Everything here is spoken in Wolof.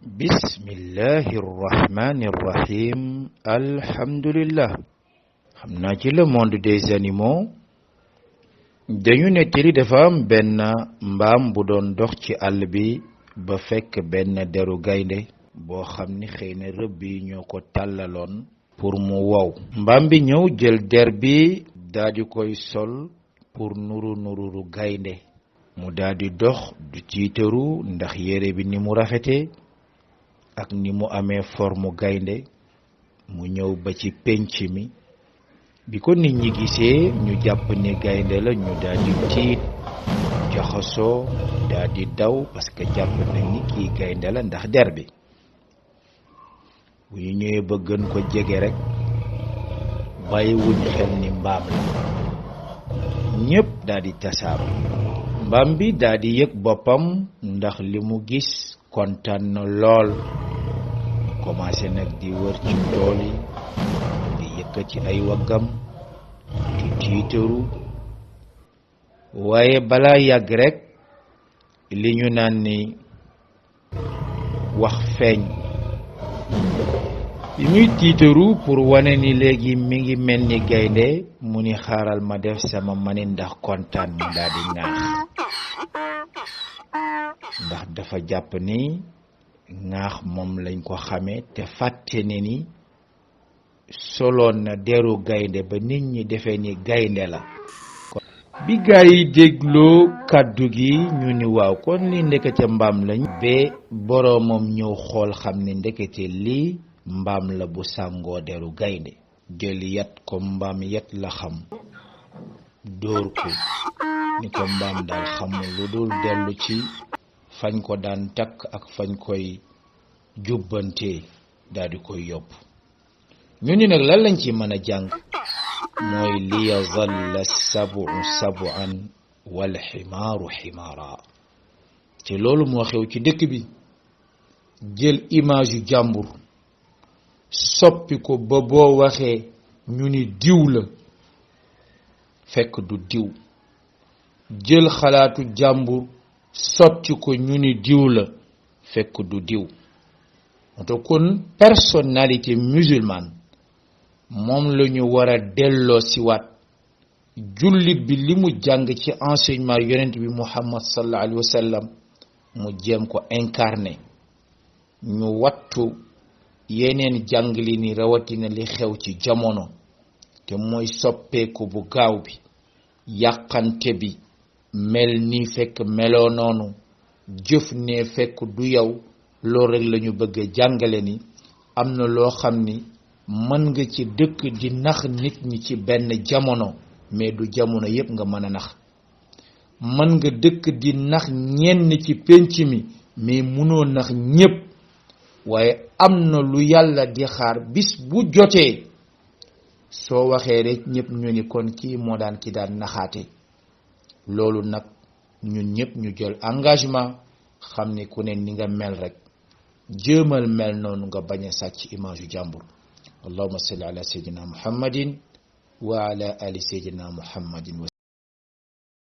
bismillahi rahmani rahim alhamdulillah. xam naa ci le monde des animaux dañu nettali dafa am benn mbaam bu doon dox ci àll bi ba fekk benn deru gaynde boo xam ni xëy na rëbb yi ñoo ko tàllaloon pour mu wow. mbaam bi ñëw jël der bi daldi koy sol pour nuru gaynde mu daldi dox du tiitaru ndax yére bi ni mu rafete ak ni mu amee forme gaynde. mu ñëw ba ci penc mi bi ko nit ñi gisee ñu jàpp ne gaynde la ñu daldi tiit jaxasoo daldi daw parce que jàpp nañ ni kii gaynde la ndax der bi. bu ñu ñëwee ba gën ko jege rek bàyyiwuñ xel ni mbaam la ñépp daldi tasaaru. mbaam bi daldi yëg boppam ndax li mu gis kontaan na lool. commencé nag di wër ci tool yi di yëkkati ay waggam di tiitaru waaye balaa yàgg rek li ñu naan ni wax feeñ. bi muy tiitaru pour wane ni léegi mi ngi mel ni gaynde mu ni xaaral ma def sama mani ndax kontaan mu daal di ŋaax ndax dafa jàpp ni ŋaax moom lañ ko xamee te fàtte ne ni soloon na deru gaynde ba nit ñi defee ni gaynde la. bi gaa yi dégloo kàddu gi ñu ni waaw kon li ndekete mbaam lañ ba boroomam ñëw xool xam ne ndekete lii mbaam la bu sàngoo deru gaynde. jël yat ko mbaam yat la xam dóor ko ni ko mbaam daal xamul lu dul dellu ci fañ ko daan takk ak fañ koy jubbante daldi koy yóbbu. ñu ni nag lan lañ ci mën a jàng mooy li yazalla sabu sabuan wal ximaaru ximaara. te loolu moo xew ci dëkk bi jël image yu jàmbur soppi ko ba boo waxee ñu ni diw la fekk du diw. jël xalaatu jàmbur sotti ko ñu ni diw la fekk du diw. to kon personnalité musulmane moom la ñu war a delloo si waat. jullit bi li mu jàng ci enseignement yonent bi Muhammad sallallahu alayhi wa sallam mu jéem ko incarné. ñu wattu yeneen jàngli ni rawatina li xew ci jamono te mooy soppeeku bu gaaw bi yàqante bi mel nii fekk meloo noonu jëf ne fekk du yow. loolu rek lañu bëgg a jàngale ni am na loo xam ni mën nga ci dëkk di nax nit ñi ci benn jamono mais du jamono yépp nga mën a nax. mën nga dëkk di nax ñenn ci pénc mi mais mënoo nax ñépp. waaye am na lu yàlla di xaar bis bu jotee soo waxee rek ñépp ñu ni kon kii moo daan ki daan naxaate. loolu nag ñun ñépp ñu jël engagement xam ni ku ne ni nga mel rek jéemal mel noonu nga bañ a sàcc image yu jàmbur. allahumma salli ala sayyidina muhammadin wa ala ali sayyidina muhammadin.